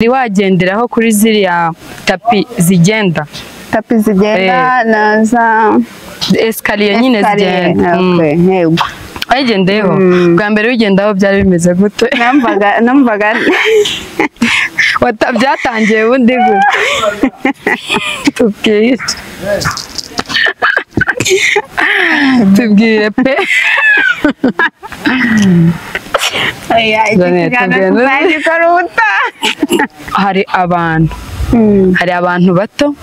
Wagenderaho kuri ziriya tapi zigenda, tapi zigenda na za escalier nyine zigenda. Yego. Wayigendeyeho bwa mbere, wigendaho byari bimeze gute? Numvaga Byatangiye ubundi gute? Tubwire, tubwire pe. Oya, iki Jeannette, kiganiro tugende. tuzagikora ubutaha. Hari abantu bato,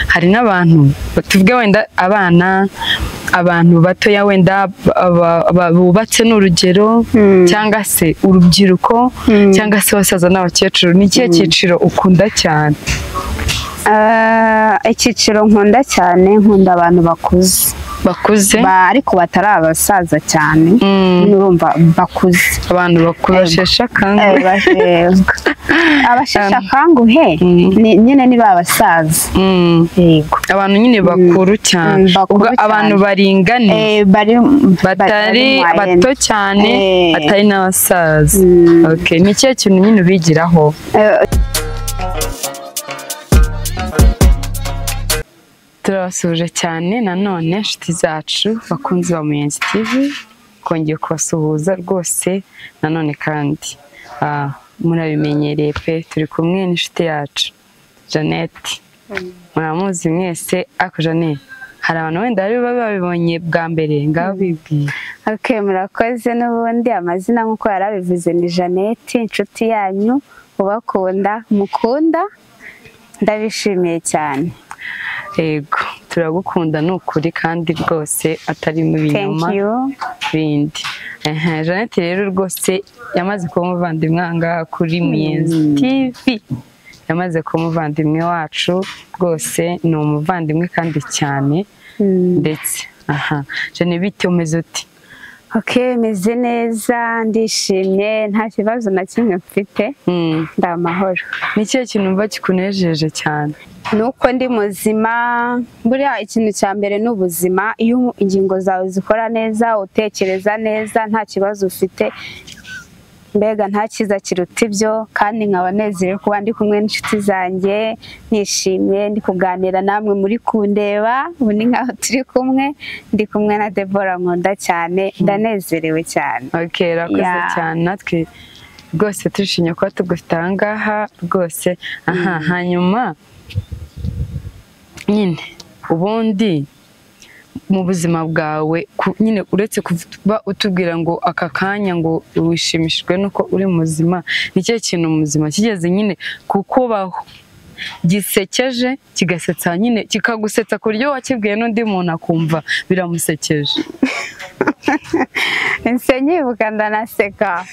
hari n'abantu tuvuge wenda abana, abantu batoya wenda bubatse ni urugero, cyangwa se urubyiruko, cyangwa se abasaza n'abakecuru. Ni ikihe cyiciro ukunda cyane? Icyiciro nkunda cyane, nkunda abantu bakuze. Bakuze. Ariko batari abasaza cyane. Urumva bakuze. Abantu bakuru basheshe akanguhe. Abasheshe akanguhe nyine ni ba basaza. Yego. Abantu nyine bakuru cyane. Bakuru Ubwo cyane. abantu baringaniye, Bari batari moyenne. bato cyane, batari n'abasaza. Okay. Ni ikihe kintu nyine ubigiraho? Turabasuhuje cyane nanone, inshuti zacu, bakunzi ba Muyenzi TV, twongeye kubasuhuza rwose nanone kandi. Murabimenyereye pe, turi kumwe n'inshuti yacu Jeannette, muramuzi mwese. Ariko Jeannette, hari abantu wenda bari babibonye bwa mbere, ngaho bibwiye. Okay, murakoze n'ubundi. Amazina nk'uko yarabivuze ni Jeannette, inshuti yanyu, ubakunda, mukunda, ndabishimiye cyane. Yego, turagukunda ni ukuri kandi rwose atari mu Thank binyoma you. bindi. Ehe, Jeannette rero rwose yamaze kuba umuvandimwe aha ngaha kuri Muyenzi TV, yamaze kuba umuvandimwe wacu rwose, ni umuvandimwe kandi cyane ndetse. Aha Jeannette, bite, umeze uti? Okay, meze neza, ndishimye, nta kibazo na kimwe mfite, ndi amahoro. Ni ikihe kintu wumva kikunejeje cyane? Nuko ndi muzima. Buriya ikintu cya mbere ni ubuzima. Iyo ingingo zawe zikora neza, utekereza neza, nta kibazo ufite, mbega nta cyiza kiruta ibyo. Kandi nkaba nezerewe kuba ndi kumwe n'inshuti zanjye, nishimye, ndi kuganira namwe muri kundeba. Ubu ni nkaho turi kumwe, ndi kumwe na Deborah nkunda cyane, ndanezerewe cyane. Okay, urakoze cyane. Natwe rwose turishimye kuba tugufite aha ngaha rwose. Aha hanyuma nyine ubundi mu buzima bwawe, nyine uretse kuba utubwira ngo aka kanya ngo wishimishijwe nuko uri muzima, ni ikihe kintu muzima kigeze nyine kukubaho gisekeje, kigasetsa nyine, kikagusetsa ku buryo wakibwiye n'undi muntu akumva biramusekeje? Nse nyibuka ndanaseka.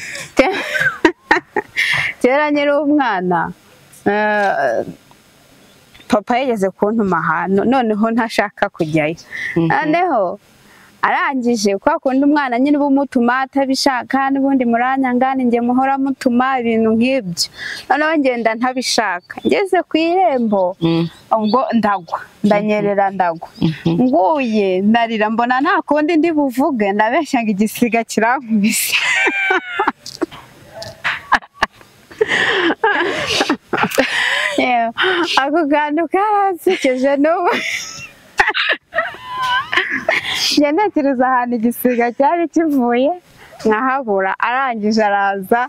Kera nkiri umwana, papa yigeze kuntuma ahantu, noneho ntashaka kujyayo. Noneho arangije, kwa kundi umwana nyine uba umutuma atabishaka, n'ubundi muranyanga, ni njye muhora mutuma, ibintu nk'ibyo. Noneho ngenda ntabishaka, ngeze ku irembo, ubwo ndagwa, ndanyerera, ndagwa. Nguye ndarira, mbona nta kundi ndi buvuge, ndabeshya ngo igisiga kirankubise. Yewe, ako kantu karansekeje n'ubu. Njya ntekereza ahantu igisiga cyari kivuye nkahabura. Arangije araza,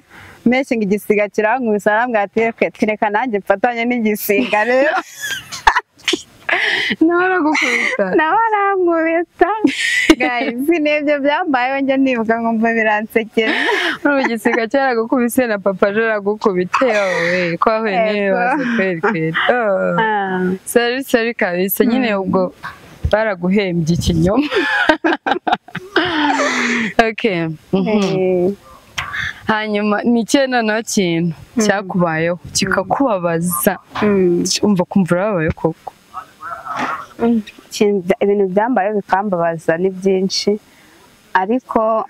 menshi ngo igisiga kirankubise, arambwira ati: "Reka nanjye mfatanye n'igisiga rero." Nawe aragukubita? Nawe arankubita. Guys, n'ibyo byambayeho njya nibuka nkumva biransekera. Urumva igisiga cyaragukubise na papa aje aragukubita. Yewe, ko wahuye n'ibibazo kweri kweri. Oh. Sorry, sorry kabisa. Nyine ubwo baraguhembye ikinyoma. Okay. Hanyuma ni ikihe noneho kintu cyakubayeho kikakubabaza, umva kumva urababaye koko? Ibintu byambayeho bikambabaza ni byinshi, ariko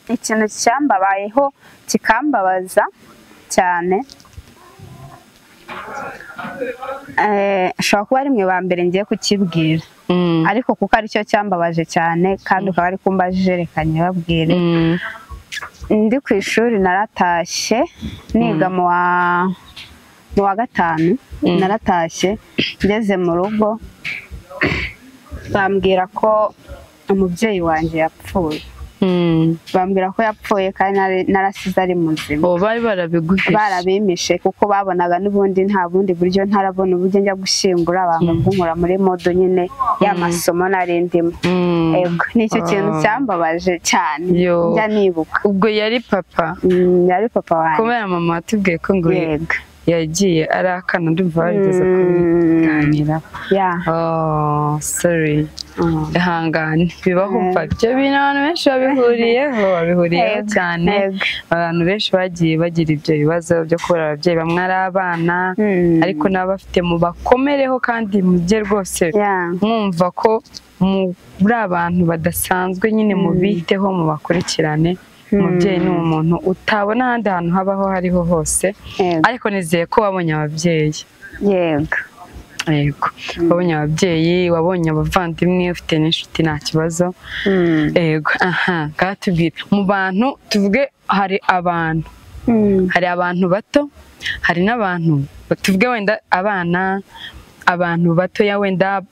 ikintu cyambabayeho kikambabaza cyane, ashobora kuba ari mwe ba mbere ngiye kukibwira, ariko kuko aricyo cyambabaje cyane kandi ukaba ari kumbajije, reka nyibabwire. Ndi ku ishuri, naratashye niga mu wa mu wa gatanu naratashye ngeze mu rugo bambwira ko umubyeyi wanjye yapfuye. Bambwira ko yapfuye kandi narasize ari muzima. Bari barabiguhishe, barabimishe kuko babonaga n'ubundi nta bundi buryo, ntarabona uburyo njya gushyingura, banga kunkura muri modo nyine y'amasomo nari ndimo. Yego, nicyo kintu cyambabaje cyane njya nibuka. Ubwo yari papa? Yari papa wanjye. Kubera mama watubwiye ko ngo yagiye ari akana, ndumva barigeze kubiganira. Oh, sorry. Ihangane, bibaho ibyo bintu abantu benshi babihuriyeho cyane. Abantu benshi bagiye bagira ibyo bibazo byo kubura ababyeyi, bamwe ari abana ariko n'abafite mubakomereho kandi mujye rwose mwumva ko muri abantu badasanzwe nyine, mubiteho mubakurikirane. Umubyeyi ni umuntu utabona ahandi hantu habaho hariho hose, ariko nizeye ko wabonye ababyeyi. Yego. Yego, wabonye ababyeyi, wabonye abavandimwe, ufite n'inshuti, nta kibazo. Yego, aha ngatubwire mu bantu tuvuge hari abantu, hari abantu bato, hari n'abantu tuvuge wenda abana, abantu batoya wenda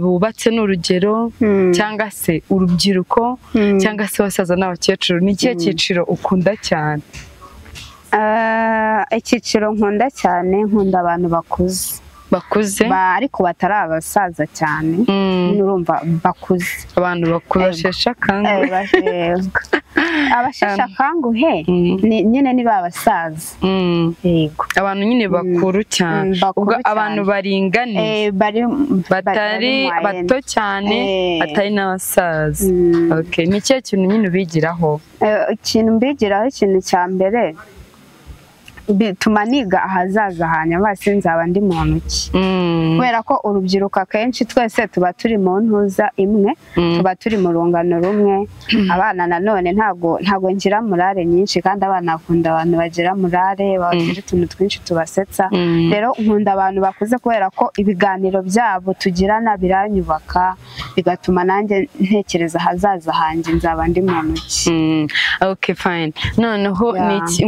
bubatse n'urugero, cyangwa se urubyiruko, cyangwa se abasaza n'abakecuru. Ni ikihe cyiciro ukunda cyane? Icyiciro nkunda cyane, nkunda abantu bakuze. Bakuze ariko batari abasaza cyane, urumva bakuze, abantu bakuze basheshe akanguhe. Abasheshe akanguhe nyine ni ba basaza. Yego, abantu nyine bakuru cyane, ubwo abantu baringaniye, batari bato cyane, batari n'abasaza. Okay, ni ikihe kintu nyine ubigiraho? Ikintu mbigiraho, ikintu cya mbere bituma niga ahazaza hanyuma sinzaba ndi muntu ki, kubera ko urubyiruko akenshi twese tuba turi mu ntuza imwe, tuba turi mu rungano rumwe. Abana nanone ntago ngira murare nyinshi, kandi abana bakunda abantu bagira murare, bagira utuntu twinshi tubasetsa. Rero nkunda abantu bakuze kubera ko ibiganiro byabo tugirana biranyubaka, bigatuma nanjye ntekereza ahazaza hanjye nzaba ndi muntu ki. Okay, fine. Noneho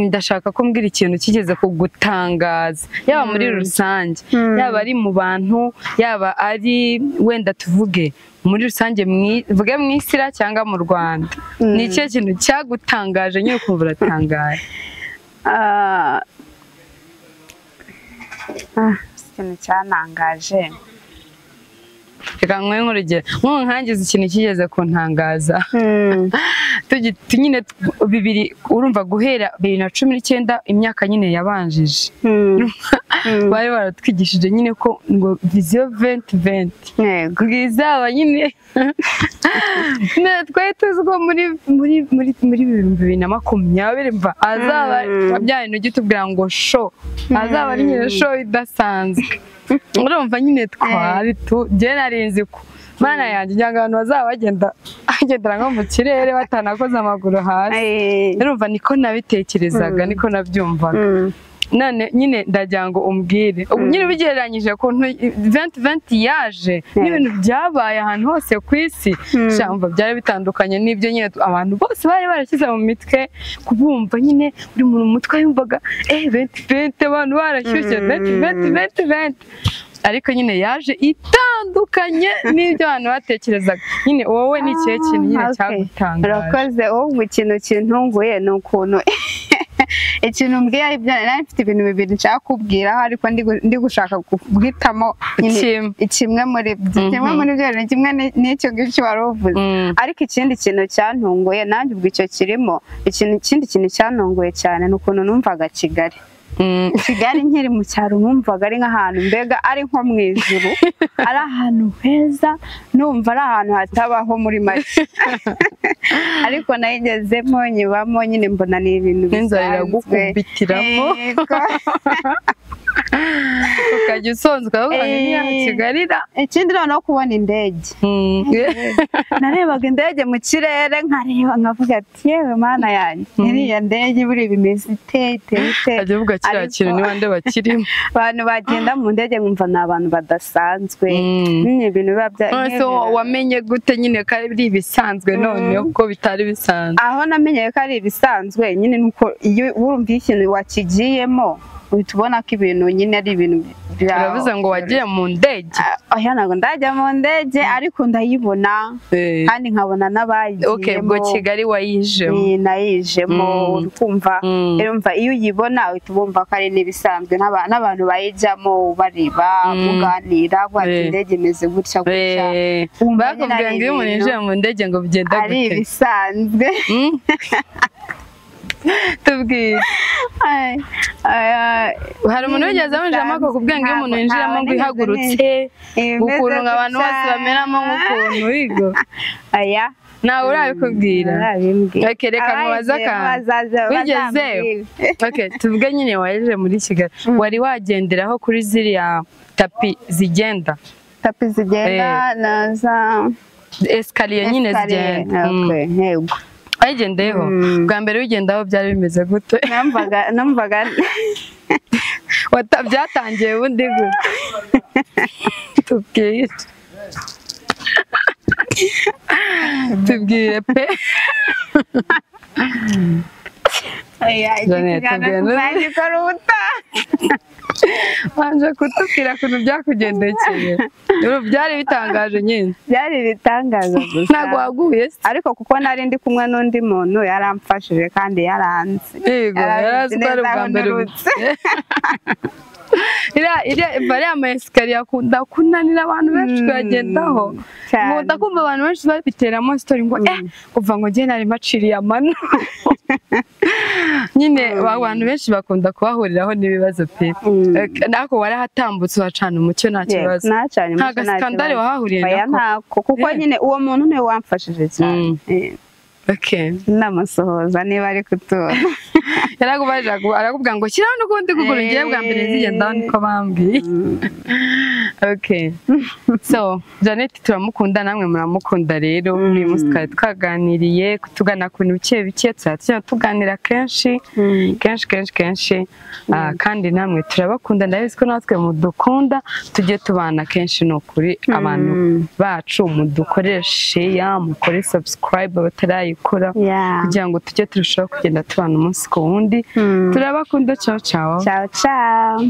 ndashaka ko mbwira ikintu kigeze kugutangaza, yaba muri rusange, yaba ari mu bantu, yaba ari wenda tuvuge muri rusange, mvuge mu Isira cyangwa mu Rwanda, ni ikihe kintu cyagutangaje nyine ukumva uratangaye? Ikintu cyantangaje, reka nkwe nk'urugero, nk'ubu nkangize ikintu kigeze kuntangaza nyine bibiri, urumva guhera 2019, imyaka nyine yabanjije, bari baratwigishije nyine ko ngo viziyo 2020 bwizaba nyine twari tuzi ko muri 2020 mva azaba bya bintu ujya utubwira ngo show, azaba ari nyine show idasanzwe. Urumva nyine twari njye narinzi ko mana yanjye njyanga abantu bazaba bagendera nko mu kirere batanakoze amaguru hasi. Urumva niko nabitekerezaga, niko nabyumvaga. None nyine ndagira ngo umbwire, ubu nyine ubigereranyije ukuntu 2020 yaje n'ibintu byabaye ahantu hose ku isi, umva byari bitandukanye n'ibyo nyine abantu bose bari barashyize mu mitwe, kubumva nyine buri muntu mu mutwe yumvaga 2020 abantu barashyushye 2020, ariko nyine yaje itandukanye n'ibyo abantu batekerezaga. Nyine wowe ni ikihe kintu nyine cyagutangaje? Urakoze. Wowe ikintu kintunguye ni ukuntu ikintu mbwiye ari byo, nari mfite ibintu bibiri nshaka kubwiraho, ariko ndi gushaka guhitamo kimwe muri byo, kimwe muri byo ni kimwe n'icyo ngicyo wari uvuze. Ariko ikindi kintu cyantunguye nanjye ubwo icyo kirimo, ikindi kintu cyantunguye cyane ni ukuntu numvaga Kigali. Kigali nkiri mu cyaro numvaga ari nk'ahantu mbega ari nko mu ijuru, ari ahantu heza, numva ari ahantu hatabaho muri make. Ariko nayigezemo nyibamo nyine mbona ni ibintu bisanzwe, iragukubitiramo ukajya usonzwa ukavuga ngo Kigali. Ikindi noneho kubona indege, narebaga indege mu kirere nkareba nkavuga ati yewe mana yanjye, iriya ndege buri bimeze ite ite ite, ajya uvuga kiriya kintu ni bande bakirimo, abantu bagenda mu ndege nkumva ni abantu badasanzwe nyine, ibintu biba bya. Wamenye gute nyine ko ari ibisanzwe noneho ko bitari bisanzwe? Aho namenye ko ari ibisanzwe nyine nuko iyo urumva ikintu wakigiyemo Uhita ubona ko ibintu nyine ari ibintu bya Uravuze ngo wagiye mu ndege? Oya, ntabwo ndajya mu ndege, ariko ndayibona kandi nkabona n'abayigiyemo. Okay, ubwo Kigali wayijemo. Nayijemo, urikumva. Urumva iyo uyibona uhita ubumva ko ari n'ibisanzwe, n'abantu bayijyamo bareba, muganira, bati indege imeze gutya gutya. Wumva nyine Bakubwira ari ngo iyo umuntu ibintu yinjiye mu ndege ngo bigenda ari gute? ibisanzwe. Tubwire. Ay, ay, Hari umuntu wigeze winjiramo akakubwira ngo iyo umuntu yinjiramo ngo ihagurutse, imeze ukuntu ngo abantu bose gutya. bameramo nk'ukuntu wigo? Aya. Ntawe urabikubwira. Narabimbwira. Okay, reka nkubaze Abayigiyemo akantu. bazaza Wigeze? bazambwire. Okay, tuvuge nyine waje muri Kigali, wari wagenderaho kuri ziriya tapi zigenda? Tapi zigenda na za Escalier nyine escalier. zigenda. Okay, yego. Wayigendeyeho? Bwa mbere wigendaho byari bimeze gute? Numvaga Byatangiye ubundi gute? Tubwire. Tubwire pe. Oya, iki Jeannette, kiganiro tubwire. tuzagikora ubutaha. Wanje kutubwira ukuntu byakugendekeye. Ubu byari bitangaje nyine. Byari ibitangaza gusa. Ntabwo waguye se? Ariko kuko nari ndi kumwe n'undi muntu yaramfashije kandi yaranze. Yego, yarazi ko ari neza ubwa aho mbere. nturutse. Iriya bariya ama esikariye akunda kunanira abantu benshi kuyagendaho. Cyane. Nkunda kumva abantu benshi babiteramo story ngo kuva ngo njye nari mpaciriye amano. Nyine abantu benshi bakunda kubahuriraho n'ibibazo pe. Nako warahatambutse uhacana umucyo nta kibazo. Nacanye Nta umucyo, nta gasikandare kibazo. wahahuriye Oya, nako? ntako, kuko nyine uwo muntu niwe wamfashije cyane. Okay. Ndamusuhuza niba ari kutubona. Yarakubajije arakubwira ngo shyiraho n'ukundi kuguru, ngiye bwa mbere nzigendaho niko bambwiye. Okay. So, Janet turamukunda namwe muramukunda rero. Uyu munsi twari twaganiriye tugana ku bintu bike bike, tuzajya tuganira kenshi kenshi kenshi kenshi. Kandi namwe turabakunda, ndabizi ko natwe mudukunda, tujye tubana kenshi. Ni ukuri abantu bacu mudukorere share, mukore subscribe abatarayikora, kugira ngo tujye turushaho kugenda tubana umunsi ku wundi. Turabakunda, ciao ciao. Ciao ciao.